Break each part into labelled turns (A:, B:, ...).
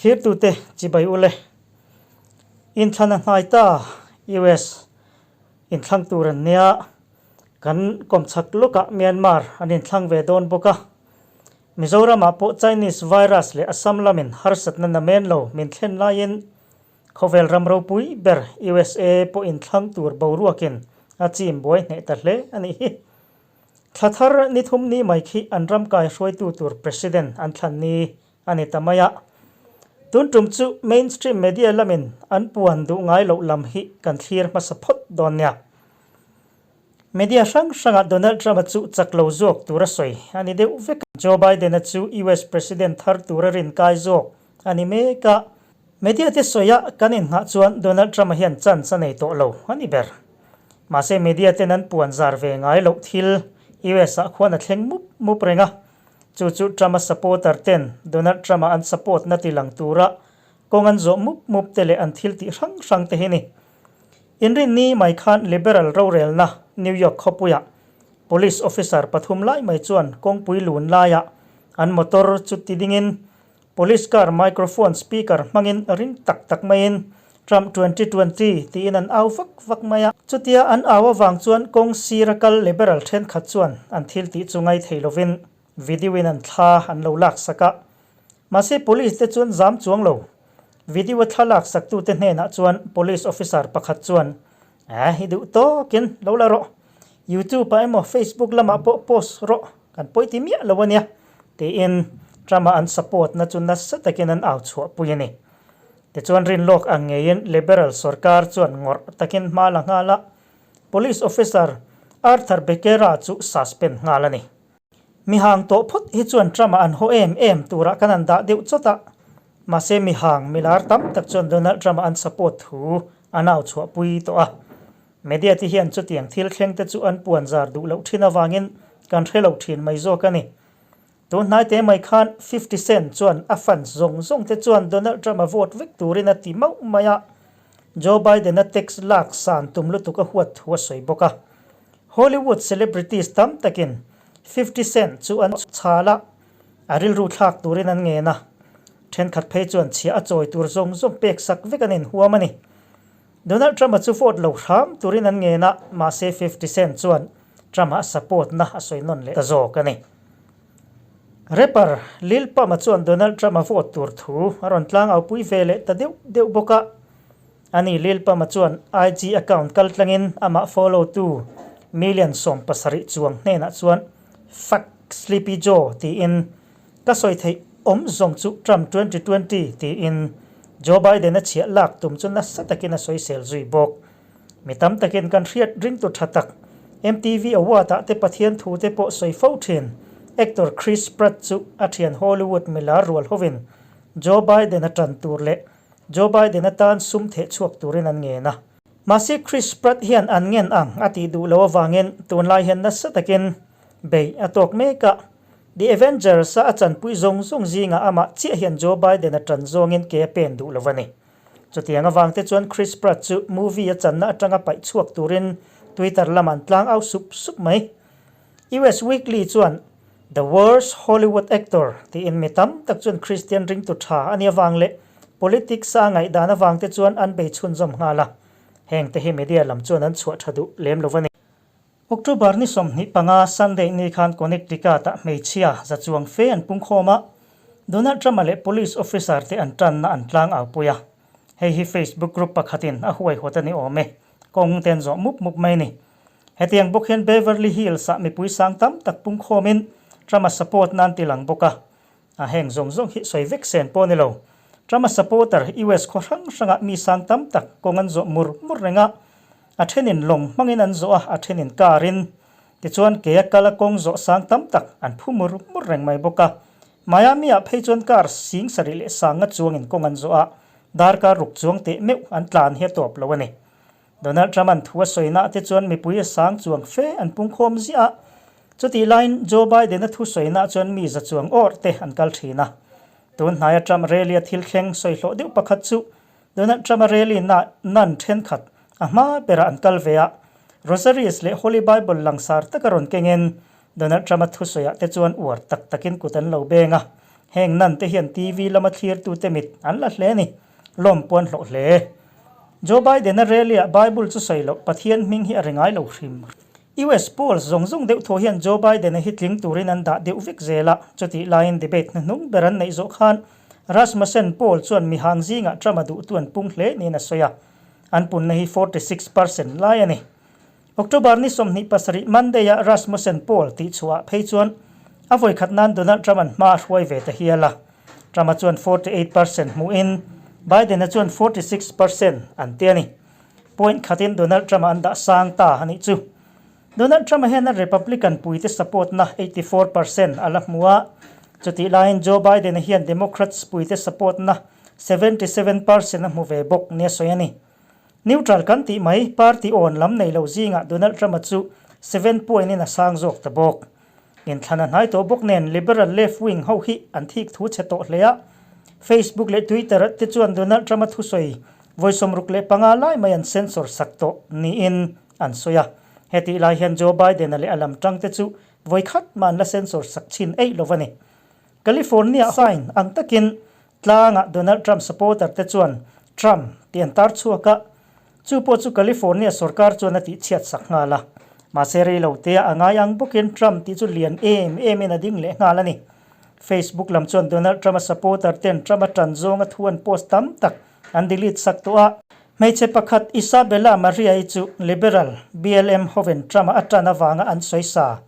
A: Thlirtute chibai ule. Inthlan a hnai ta US inthlang tur an nia. Kan kawmchhak lawkah Myanmar an inthlang ve dawn bawk a. Mizoramah pawh Chinese virus leh Assam lamin harsatna namen lo min thlen laiin Khawvel ram ropui ber USA pawh inthlang tur boruakin a chim buai hneh ta hle a nih hi. Thla thar ni thum ni mai khi an ram kai hruaitu tur President an thlan ni a ni ta mai a. Tun tum chu mainstream media lamin an puan duh ngai loh lam hi kan thlir hmasa phawt dawn nia. Media hrang hrangah Donald Trump-a chu chak lo zawk tur a sawi a ni deuh vek a. Joe Biden-a chu US President thar tura rinkai zawk a ni mek a. Media te sawi a kan innghah chuan Donald Trump-a hian chance a nei tawh lo a ni ber. Mahse media ten an puan zar ve ngai loh thil US-ah khuan a thleng mup mup reng a. Chu chu Trump-a supporter ten Donald Trump-a an support na ti lang tura kawng an zawh mup mup te leh an thil tih hrang hrang te hi ni. Inrinni mai khan Liberal rorelna New York khawpuiah Police officer pathum lai mai chuan kawngpui lun laiah an motor chu ti dingin Police car microphone speaker hmangin ring tak tak maiin Trump 2020 tiin an au vak vak mai a. Chutia an au avang chuan kawng sira kal Liberal thenkhat chuan an thil tih chu ngai thei lovin video in an thla an lo laksak a. Mahse police te chuan zam chuang lo. Video a thla laksak tute hnenah chuan police officer pakhat chuan, A hi duh tawkin lo la rawh. YouTube ah emaw Facebook lamah pawh post rawh kan pawi ti miah lo ania tiin Trump-a an support na chu nasa takin an au chhuah pui a ni. Tichuan rinlawk ang ngeiin Liberal sorkar chuan ngawrh takin hma la nghal a, Police officer Arthur Becerra chu suspend nghal a ni. Mihang tawh phawt hi chuan Trump-a an haw em em turah kan han dah deuh chawt a, mahse mihang milar tam tak chuan Donald Trump-a an support thu an au chhuah pui tawh a. Media te hian chutiang thil thleng te chu an puan zar duh loh thin avangin kan hre lo thin mai zawk a ni. Tun hnai te mai khan 50 Cent chuan a fans zawng zawng te chuan Donald Trump-a vote vek turin a ti mauh mai a, Joe Biden-a tax lak san tum lutuk a huat thu a sawi bawk a. Hollywood celebrities tam takin 50 Cent chu an chhal a, a rilru thlak turin an ngen a. Thenkhat phei chuan chhiah a chawi tur zawng zawng pek sak vek an inhuam a ni. Donald Trump-a chu vote lo hram turin an ngen a, mahse 50 Cent chuan Trump-a a support na a sawi nawn leh ta zawk a ni. Rapper Lil Pump-a chuan Donald Trump-a vote tur thu a rawn tlang aupui ve leh ta deuh deuh bawk a. Ani Lil Pump-a chuan IG account kal tlangin amah follow tu million 70 chuang hnenah chuan Fuck Sleepy Joe tiin Ka sawi theih awm zawng chu Trump 2020 tiin Joe Biden a chhiah lak tum chu nasa takin a sawisel zui bawk. Mi tam takin kan hriat ringtu tha tak MTV Award ah te Pathian thu te pawh sawi fo thin actor Chris Pratt chu a thian Hollywood milar rual hovin Joe Biden a tan tur leh Joe Biden atan sum theh chhuak turin an ngen a. Mahse Chris Pratt hian an ngen ang a tih duh loh avangin tunlai hian nasa takin bei a tawk mek a. The Avengers-a a chanpui zawng zawng zingah amah chiah hian Joe Biden-a tan zawngin ke a pen duh lo a ni. Chutiang avangte chuan Chris Pratt chu movie a channa atanga paih chhuak turin Twitter lamah an tlang au sup sup mai. US Weekly chuan The worst Hollywood actor tiin mi tam tak chuan Christian ringtu tha a nih avang leh politics-a a ngaihdan avangte chuan an bei chhunzawm nghal a. Hengte hi media lam chuan an chhuah tha duh lem lo a ni. October ni 25 Sunday ni khan Connecticut-ah hmeichhia za chuang fe an pungkhawm a, Donald Trump-a leh police officer te an tanna an tlang au pui a. Hei hi Facebook group pakhatin a huaihawt a ni awm e, kawng te an zawh mup mup mai ni. Hetiang bawk hian Beverly Hills-ah mipui sang tam tak pungkhawmin Trump-a support nan ti lang bawk a. A heng zawng zawng hi sawi vek sen pawh a ni lo. Trump-a supporter US khaw hrang hrangah mi sang tam tak kawng an zawh mur mur reng a. A thenin lawng hmangin an zawh a, a thenin car in. Tichuan kea kala kawng zawh sang tam tak an phu mur mur reng mai bawk a. Miami-ah phei chuan car sing sarih leh sanga chuangin kawng an zawh a, darkar ruk chuang teh meuh an tlan hi a tawp lo a ni. Donald Trump-a'n thu a sawinaah te chuan mipui a sang chuang fe an pungkhawm ziah a. Chutih laiin Joe Biden-a thu sawinaah chuan mi za chuang awrh te an kal thin a. Tun hnaia Trump rally-a thil thleng sawi hlawh deuh pakhat chu Donald Trump-a rally na nan thenkhat a hma berah an kal ve a. Rosaries leh Holy Bible langsar taka rawn kengin Donald Trump-a thusawiah te chuan uar tak takin kut an lo beng a. Heng nan te hian TV lama thlirtute mit an la hle a ni. Lawm pawh an hlawh hle. Joe Biden-a rally-ah Bible chu sawi loh Pathian hming hi a ri ngai lo hrim. US polls zawng zawng deuh thaw hian Joe Biden-a hi tling turin an dah deuh vek zel a, chutih laiin debate hnuhnung ber an neih zawh khan Rasmussen poll chuan mihang zingah Trump-a duhtu an pung hle niin a sawi a, an punna hi 46% lai a ni. October ni 27 Monday-a Rasmussen poll tihchhuahah phei chuan a vawikhat nan Donald Trump-a'n hma a hruai ve ta hial a, Trump-a chuan 48% hmuhin Biden-a chuan 46% an ti a ni. Point khatin Donald Trump-a an dah sang ta a nih chu. Donald Trump-a hian a Republican puite support-na 84% a la hmu a, chutih laiin Joe Biden-a hian Democrats puite support-na 77% a hmu ve bawk nia sawi a ni. Neutral kan tih mai, party awn lam nei lo zingah Donald Trump-a chu 7 point in a sang zawk ta bawk. Inthlan a hnai tawh bawk nen liberal left wing ho hi an thik thu chhe tawh hle a. Facebook leh Twitter te chuan Donald Trump-a thusawi vawi 65 lai mai an censor sak tawh niin an sawi a. Hetih lai hian Joe Biden-a leh a lam tangte chu vawi khat mah an la censor sak chhin eih lo a ni. California sign ang takin tlangah Donald Trump supporter te chuan Trump tih an tar chhuak a, chu pawh chu California sorkar chuan a tihchhiat sak nghal a. Mahse rei lo tea a ngai ang bawkin Trump tih chu lian em em in a ding leh nghal a ni. Facebook lam chuan Donald Trump a supporter ten Trump a tan zawnga thu an post tam tak an delete sak tawh a. Hmeichhe pakhat Isabella Maria-i chu Liberal BLM hoven Trump-a a tan avanga an sawi sa.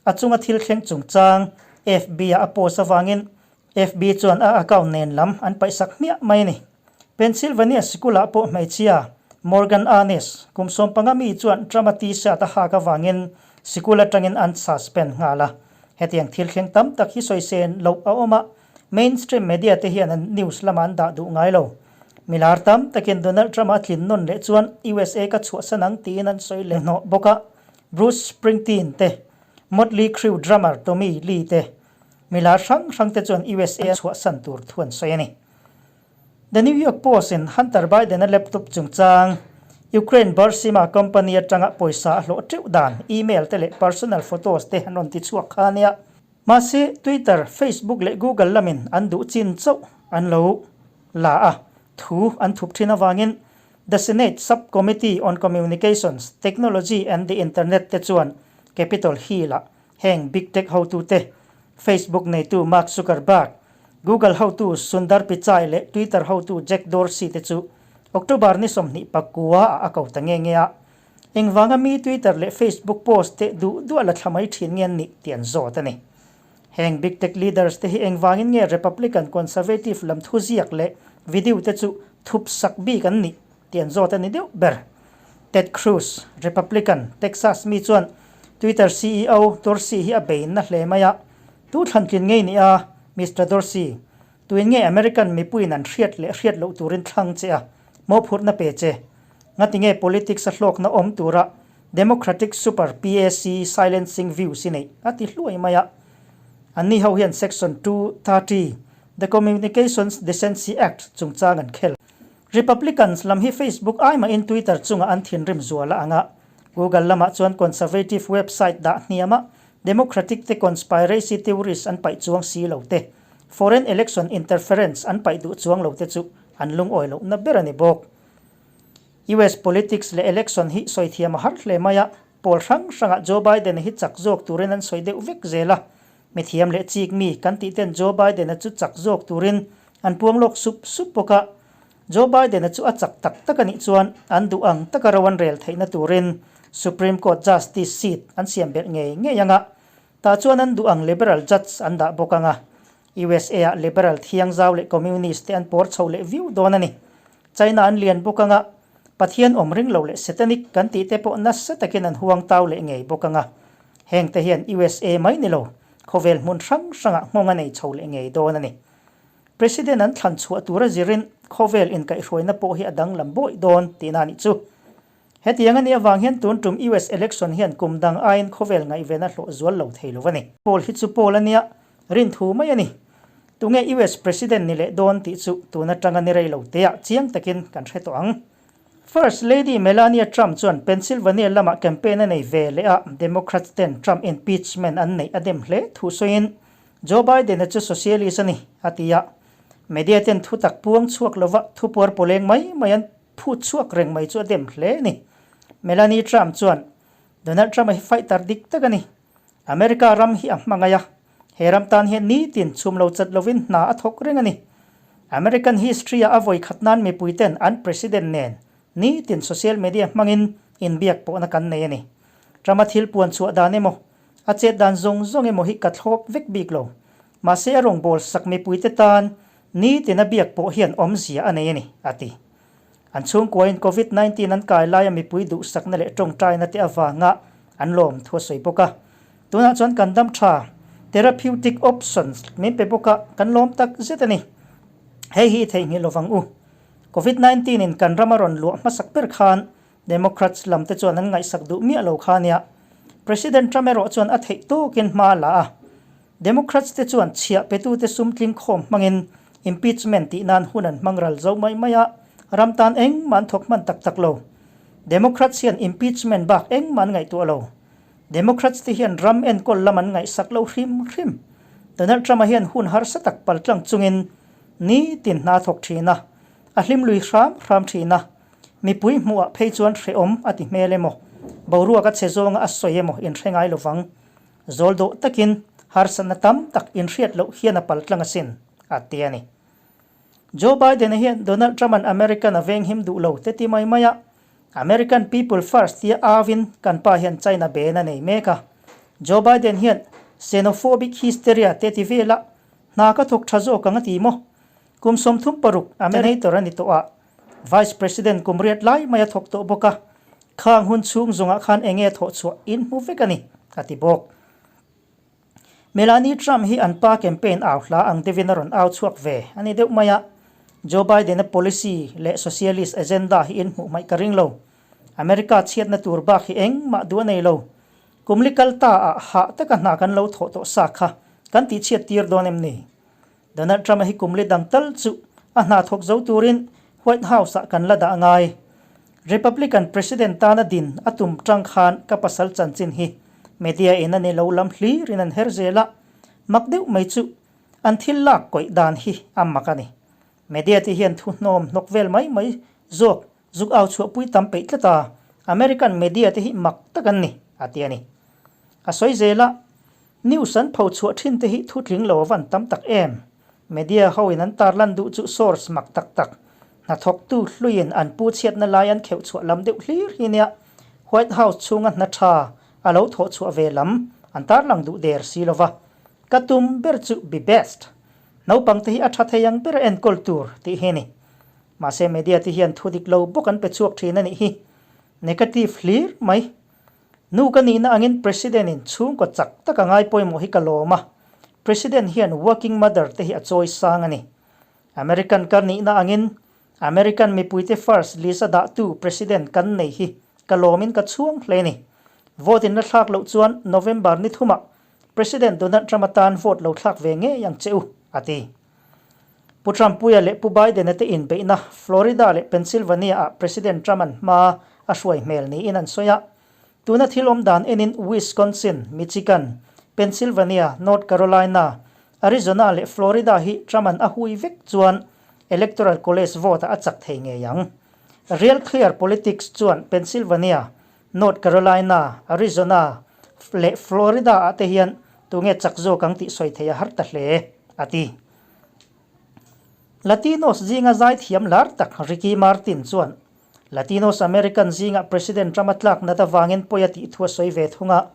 A: A chunga thil thleng chungchang FB-ah a post avangin FB chuan a account nen lam an paihsak hmiah mai a ni. Pennsylvania sikulah pawh hmeichhia Morgan Arnes kum 15 mi chuan Trump-a t-shirt a hak avangin sikul atangin an suspend nghal a. Hetiang thil thleng tam tak hi sawisên loh a awm a, mainstream media te hian an news lamah an dah duh ngai lo. Milar tam takin Donald Trump-a a tlin nawn leh chuan USA ka chhuahsan ang tiin an sawi leh hnawh bawk a. Bruce Springsteen te, Motley Crue drummer Tommy Lee te, milar hrang hrang te chuan USA chhuahsan tur thu an sawi a ni. The New York Post in Hunter Biden-a laptop chungchang, Ukraine Burisma company atanga pawisa a hlawh teuh dan email te leh personal photos te an rawn ti chhuak kha a nia. Mahse, Twitter, Facebook leh Google lamin an duh chin chauh an lo la a, thu an thup thin avangin The Senate Subcommittee on Communications, Technology and the Internet te chuan Capitol Hill-ah heng Big Tech hotute, Facebook neitu Mark Zuckerberg, Google hotu Sundar Pichai leh Twitter hotu Jack Dorsey te chu October ni 29 ah a ko ta nge nge a. Engvanga mi Twitter leh Facebook post te duh duah la thla mai thin nge an nih tih an zawt a ni. Heng Big Tech leaders te hi engvangin nge Republican Conservative lam thuziak leh video te chu thup sak bik an nih tih an zawt a ni deuh ber. Ted Cruz, Republican, Texas mi chuan Twitter ceo Dorsey hi a beinna hle mai a, Tu thlantlin ngei ni a, Mister Dorsey, tuin nge American mipuiin an hriat leh hriat loh turin thlang che a, mawhphurhna pe che? Ngati nge politics a hlawkna awm tura Democratic Super PAC silencing views i neih a ti hluai mai a. Anni ho hian Section 230, The Communications Decency Act chungchang an khel. Republicans lam hi Facebook ai mahin Twitter chungah an thinrim zual a ang a. Google lamah chuan conservative website dah hniam a, Democratic te conspiracy theories an paih chuang si lo te, foreign election interference an paih duh chuang lo te chu an lungawi lohna ber a ni bawk. US politics leh election hi sawi thiam a har hle mai a, pawl hrang hrangah Joe Biden-a hi chak zawk turin an sawi deuh vek zel a. Mithiam leh chik mi kan tih ten Joe Biden-a chu chak zawk turin an puang lawk sup sup bawk a. Joe Biden-a chu a chak tak tak a nih chuan an duh ang taka ro an rel theihna turin Supreme Court Justice seat an siam belh ngei ngei ang a. Tah chuan an duh ang liberal judge an dah bawk ang a. USA-ah liberal thiangzau leh communist te an pawr chho leh viau dawn a ni. China an lian bawk ang a, Pathian awm ring lo leh satanic kan tih te pawh nasa takin an huang tau leh ngei bawk ang a. Heng te hian USA mai ni lo, khawvel hmun hrang hrangah nghawng a nei chho leh ngei dawn a ni. President an thlan chhuah tura zirin khawvel inkaihhruaina pawh hi a danglam bawih dawn tihna a nih chu. Hetiang a nih avang hian tun tum US election hian kum dang aiin khawvel ngaihven a hlawh zual lo thei lo a ni. Poll hi chu poll a nia, Rinthu mai a ni. Tunge US President ni leh dawn tih chu tun atanga ni rei lo teah chiang takin kan hre tawh ang. First Lady Melania Trump chuan Pennsylvania lamah campaign a nei ve leh a, Democrats ten Trump impeachment an neih a dem hle thu sawiin, Joe Biden-a chu socialist a ni, a ti a. Media ten thu tak puang chhuak lova thu puar pawleng mai mai an phut chhuak reng mai chu a dem hle a ni. Melanie Trump chuan, Donald Trump-a hi fighter dik tak a ni. America ram hi a hmangaih a, he ram tan hian nitin chhum lo chat lovin hna a thawk reng a ni. American history-ah a vawi khat nan mipui ten an president nen nitin social media hmangin inbiak pawhna kan nei a ni. Trump-a thil puan chhuah dan emaw, a chet dan zawng zawng emaw hi ka thlawp vek bik lo. Mahse a rawngbâwl sak mipuite tân nitin a biak pawh hian awmzia a nei a ni, a ti. An chhungkuain Covid 19 an kai laia mipui duhsakna leh tawngtaina te avanga an lawm thu a sawi bawk a. Tunah chuan kan dam tha, therapeutic options, min pe bawk a, kan lawm tak zet a ni. Hei hi i theihnghilh lovang u. Covid 19 in kan rama rawn luah hmasak ber khan Democrats lam te chuan an ngaihsak duh miah lo kha nia. President Trump erawh chuan a theih tawkin hma a la a. Democrats te chuan chhiah petute sum tling khawm hmangin impeachment tih nan hun an hmang ral zo mai mai a, ram tan engmah an thawk hman tak tak lo. Democrats hian impeachment bak engmah an ngaihtuah lo. Democrats te hian ram enkawl lam an ngaihsak lo hrim hrim. Donald Trump-a hian hun harsa tak paltlang chungin nitin hna a thawk thin a, a hlim lui hram hram thin a. Mipui hmuhah phei chuan hrehawm a ti hmel emaw, boruak a chhe zawnga a sawi emaw inhre ngai lovang. Zawl dawh takin harsatna tam tak inhriat loh hian a paltlang asin, a ti a ni. Joe Biden-a hian Donald Trump-a'n American a venghim duh lo te ti mai mai a, American people first tia auin kan pa hian China ben a nei mek a. Joe Biden hian xenophobic hysteria te ti vela hna ka thawk tha zawk ang a ti maw? Kum 36 Senator a ni tawh a, Vice President kum riat lai mai a thawk tawh bawk a, khang hun chhung zawngah khan eng nge thawh chhuah in hmu vek a ni, a ti bawk. Melanie Trump hi an pa campaign au hla ang deuhin a rawn au chhuak ve a ni deuh mai a, Joe Biden-a policy leh socialist agenda hi in hmuh hmaih ka ring lo. America chhiatna tur bak hi engmah duh a nei lo. Kum li kal ta ah hah taka hna kan lo thawh tawh sa kha kan tihchhiat tir dawn em ni? Donald Trump-a hi kum li dang tal chu a hna thawk zo turin White House-ah kan la dah ngai. Republican President tana din a tum tang khan ka pasal chanchin hi media in a ni lo lam hlirin an her zel a, mak deuh mai chu an thil lak kawih dan hi a mak a ni. Media te hian thu hnawm hnawk vel mai mai zawk zuk au chhuahpui tam peih tlat a, American media te hi mak tak an ni, a ti a ni. A sawi zel a, News an pho chhuah thin te hi thu tling lo a van tam tak em? Media ho in an tarlan duh chu source mak tak tak, hnathawktu hluiin an pu chhiatna lai an kheuh chhuah lam deuh hlir hi nia White House chhunga hna tha a lo thawh chhuah ve lam an tarlang duh der si lova. Ka tum ber chu be best. Naupang te hi a tha thei ang ber a enkawl tur tih hi ni. Mahse media te hian thu dik lo bawk an pe chhuak thin a nih hi. Negative hlir mai. Nu ka nihna angin President in chhungkaw chak tak a ngai pawimawh hi ka lawm a, President hian working mother te hi a chawi sang a ni. American ka nihna angin American mipuite first list a dahtu President kan nei hi ka lawmin ka chhuang hle ni. Vote in la thlak loh chuan November ni thumah President Donald Trump atan vote lo thlak ve ngei ang che u, a ti. Pu Trump-puia leh Pu Biden-a te inbeihna Florida leh Pennsylvania-ah President Trump-a'n hma a hruai hmel niin an sawi a. Tuna thil awm dan enin Wisconsin, Michigan, Pennsylvania, North Carolina, Arizona leh Florida hi Trump-a'n a hui vek chuan Electoral College vote-ah a chak thei ngei ang. Real Clear Politics chuan Pennsylvania, North Carolina, Arizona leh Florida-ah te hian tunge chak zawk ang tih sawi theih a har ta hle, a ti. Latinos zinga zaithiam lar tak Ricky Martin chuan Latinos American zinga President Trump-a tlak nat avangin pawi a tih thu a sawi ve thung a.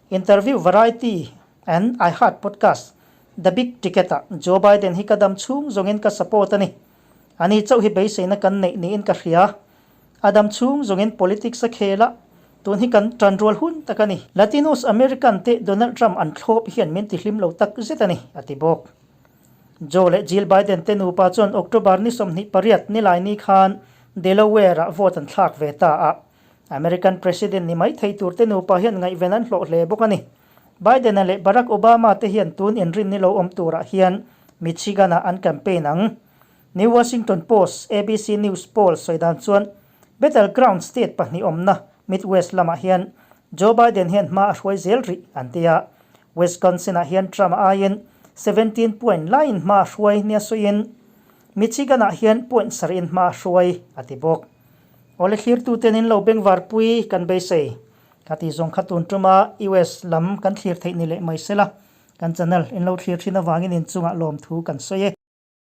A: Interview Variety and iHeart podcast The Big Ticket-ah Joe Biden hi ka dam chhung zawngin ka support a ni. Ani chauh hi beiseina kan neih niin ka hria. A dam chhung zawngin politics a khel a, tun hi kan tanrual hun tak a ni. Latinos American te Donald Trump an thlawp hian min tihlim lo tak zet a ni, a ti bawk. Joe leh Jill Biden te nupa chuan October ni 28 nilaini khan Delaware-ah vote an thlak ve ta a. American President ni mai thei tur te nupa hian ngaihven an hlawh hle bawk a ni. Biden-a leh Barack Obama te hian tun inrin ni lo awm turah hian Michigan-ah an campaign ang. New Washington Post, ABC News poll sawi dan chuan battleground state pahnih awmna Midwest lamah hian Joe Biden hian hma a hruai zel rih an ti a. Wisconsin-ah hian Trump-a aiin 17 point laiin hma a hruai nia sawiin Michigan-ah hian point sarih in hma a hruai a ti bawk. Awle thlirtuten in lo bengvarpui kan beisei. Ka tih zawng kha tun tuma US lam kan thlir theih ni leh mai sela, kan channel in lo thlir thin avangin inchungah lawmthu kan sawi e.